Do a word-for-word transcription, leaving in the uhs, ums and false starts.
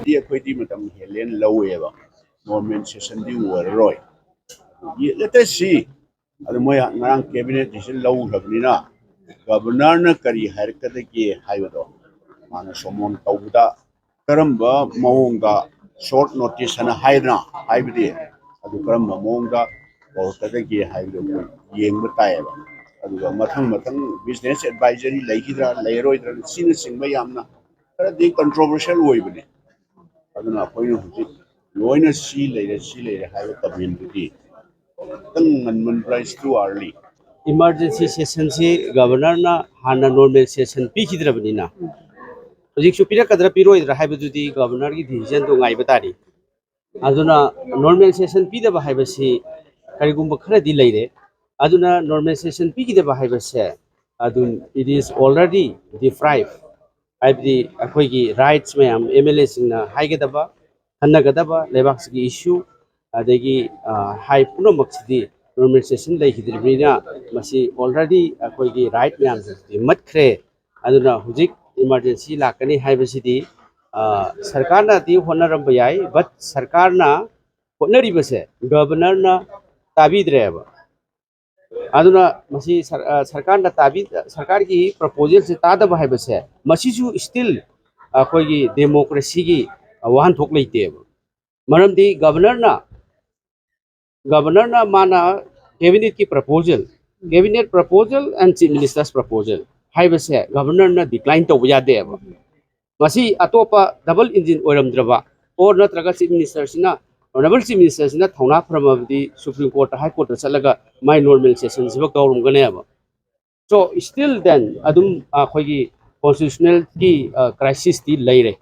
ꯑꯩꯈꯣꯏꯗꯤ ꯃꯇꯝ ꯍꯦꯜꯂꯦꯅ ꯂꯧꯋꯦꯕ, ꯅꯣꯔꯃꯦꯜ ꯁꯦꯁꯟꯗꯤ ꯑꯣꯏꯔꯔꯣꯏ꯫ ꯌꯦꯠꯂꯦ ꯁꯤ꯫ ꯑꯗꯨ ꯃꯣꯏ ꯉꯔꯥꯡ ꯀꯦꯕꯤꯅꯦꯠ ꯗꯤꯁꯤꯖꯟ ꯂꯧꯈ꯭ꯔꯕꯅꯤꯅ, ꯒꯕꯔꯅꯔꯅ ꯀꯔꯤ ꯍꯥꯏꯔꯛꯀꯗꯒꯦ ꯍꯥꯏꯕꯗꯣ, ꯃꯥꯅ ꯁꯣꯃꯣꯟ ꯇꯧꯕꯗ ꯀꯔꯝꯕ ꯃꯑꯣꯡꯗ, ꯁꯣꯔꯠ ꯅꯣꯇꯤꯁ ꯍꯥꯏꯅ ꯍꯥꯏꯗꯅ, ꯍꯥꯏꯕꯗꯤ ꯑꯗꯨ ꯀꯔꯝꯕ ꯃꯑꯣꯡꯗ ꯀꯧꯔꯛꯀꯗꯒꯦ ꯍꯥꯏꯕꯗꯨ ꯑꯩꯈꯣꯏ ꯌꯦꯡꯕ ꯇꯥꯏꯌꯦꯕ꯫ ꯑꯗꯨꯒ ꯃꯊꯪ ꯃꯊꯪ ꯕꯤꯖꯤꯅꯦꯁ ꯑꯦꯗꯚꯥꯏꯖꯔꯤ ꯂꯩꯈꯤꯗ꯭ꯔꯥ ꯂꯩꯔꯣꯏꯗ꯭ꯔꯥ ꯁꯤꯅꯆꯤꯡꯕ ꯌꯥꯝꯅ ꯈꯔꯗꯤ ꯀꯟꯇ꯭ꯔꯣꯚꯔꯁꯤꯌꯦꯜ ꯑꯣꯏꯕꯅꯦ꯫ ꯑꯗꯨꯅ ꯑꯩꯈꯣꯏꯅ ꯍꯧꯖꯤꯛ ꯂꯣꯏꯅ ꯁꯤ ꯂꯩꯔꯦ, ꯁꯤ ꯂꯩꯔꯦ ꯍꯥꯏꯕ ꯀꯃꯦꯟꯗꯨꯗꯤ ꯈꯤꯇꯪ ꯉꯟꯃꯟꯕ꯭ꯔꯥ? It's too early꯫ ꯏꯃꯥꯔꯖꯦꯟꯁꯤ ꯁꯦꯁꯟꯁꯤ ꯒꯕꯔꯅꯔꯅ ꯍꯥꯟꯅ ꯅꯣꯔꯃꯦꯜ ꯁꯦꯁꯟ ꯄꯤꯈꯤꯗ꯭ꯔꯕꯅꯤꯅ, ꯍꯧꯖꯤꯛꯁꯨ ꯄꯤꯔꯛꯀꯗ꯭ꯔꯥ ꯄꯤꯔꯣꯏꯗ꯭ꯔꯥ ꯍꯥꯏꯕꯗꯨꯗꯤ ꯒꯕꯔꯅꯔꯒꯤ ꯗꯤꯁꯤꯖꯟꯗꯣ ꯉꯥꯏꯕ ꯇꯥꯔꯤ꯫ ꯑꯗꯨꯅ ꯅꯣꯔꯃꯦꯜ ꯁꯦꯁꯟ ꯄꯤꯗꯕ ꯍꯥꯏꯕꯁꯤ ꯀꯔꯤꯒꯨꯝꯕ ꯈꯔꯗꯤ ꯂꯩꯔꯦ꯫ ꯑꯗꯨꯅ ꯅꯣꯔꯃꯦꯜ ꯁꯦꯁꯟ ꯄꯤꯈꯤꯗꯕ ꯍꯥꯏꯕꯁꯦ ꯑꯗꯨꯝ it is already deprive, ꯍꯥꯏꯕꯗꯤ ꯑꯩꯈꯣꯏꯒꯤ ꯔꯥꯏꯠꯁ ꯃꯌꯥꯝ ꯑꯦꯝ ꯑꯦꯜ ꯑꯦꯁꯤꯡꯅ ꯍꯥꯏꯒꯗꯕ, ꯈꯟꯅꯒꯗꯕ ꯂꯩꯕꯥꯛꯁꯤꯒꯤ ꯏꯁꯨ, ꯑꯗꯒꯤ, ꯑ, ꯍꯥꯏ ꯄꯨꯝꯅꯃꯛꯁꯤꯗꯤ ꯅꯣꯔꯃꯦꯜ ꯁꯦꯁꯟ ꯂꯩꯈꯤꯗ꯭ꯔꯤꯕꯅꯤꯅ ꯃꯁꯤ ꯑꯣꯜꯔꯦꯗꯤ ꯑꯩꯈꯣꯏꯒꯤ ꯔꯥꯏꯠ ꯃꯌꯥꯝꯁꯤꯗꯤ ꯃꯠꯈ꯭ꯔꯦ꯫ ꯑꯗꯨꯅ ꯍꯧꯖꯤꯛ ꯏꯃꯥꯔꯖꯦꯟꯁꯤ ꯂꯥꯛꯀꯅꯤ ꯍꯥꯏꯕꯁꯤꯗꯤ, ꯑ, ꯁꯔꯀꯥꯔꯅꯗꯤ ꯍꯣꯠꯅꯔꯝꯕ ꯌꯥꯏ, ꯕꯠ ꯁꯔꯀꯥꯔꯅ ꯍꯣꯠꯅꯔꯤꯕꯁꯦ ꯒꯕꯔꯅꯔꯅ ꯇꯥꯕꯤꯗ꯭ꯔꯦꯕ꯫ ꯑꯗꯨꯅ ꯃꯁꯤ ꯁꯔ-, ꯑ, ꯁꯔꯀꯥꯔꯅ ꯇꯥꯕꯤ-, ꯁꯔꯀꯥꯔꯒꯤ ꯄ꯭ꯔꯄꯣꯖꯦꯜꯁꯦ ꯇꯥꯗꯕ ꯍꯥꯏꯕꯁꯦ ꯃꯁꯤꯁꯨ ꯁ꯭ꯇꯤꯜ ꯑꯩꯈꯣꯏꯒꯤ ꯗꯦꯃꯣꯀ꯭ꯔꯦꯁꯤꯒꯤ ꯋꯥꯍꯟꯊꯣꯛ ꯂꯩꯇꯦꯕ꯫ ꯃꯔꯝꯗꯤ ꯒꯕꯔꯅꯔꯅ, ꯒꯕꯔꯅꯔꯅ ꯃꯥꯅ ꯀꯦꯕꯤꯅꯦꯠꯀꯤ proposal, cabinet proposal and chief minister's proposal ꯍꯥꯏꯕꯁꯦ ꯒꯕꯔꯅꯔꯅ ꯗꯤꯀ꯭ꯂꯥꯏꯟ ꯇꯧꯕ ꯌꯥꯗꯦꯕ꯫ ꯃꯁꯤ ꯑꯇꯣꯞꯄ ꯗꯕꯜ ꯏꯟꯖꯤꯟ ꯑꯣꯏꯔꯝꯗ꯭ꯔꯕ, ꯑꯣꯔ ꯅꯠꯇ꯭ꯔꯒ ꯆꯤꯐ ꯃꯤꯅꯤꯁꯇꯔꯁꯤꯅ Honourable Chief Minister ꯁꯤꯅ ꯊꯧꯅꯥ ꯐꯔꯝꯃꯕꯗꯤ Supreme Court, High Court ꯇ ꯆꯠꯂꯒ ꯃꯥꯏ normal session ꯁꯤꯐꯥꯎ ꯇꯧꯔꯝꯒꯅꯦꯕ꯫ So still then ꯑꯗꯨꯝ ꯑꯩꯈꯣꯏꯒꯤ constitutional ꯀꯤ crisis ꯇꯤ ꯂꯩꯔꯦ꯫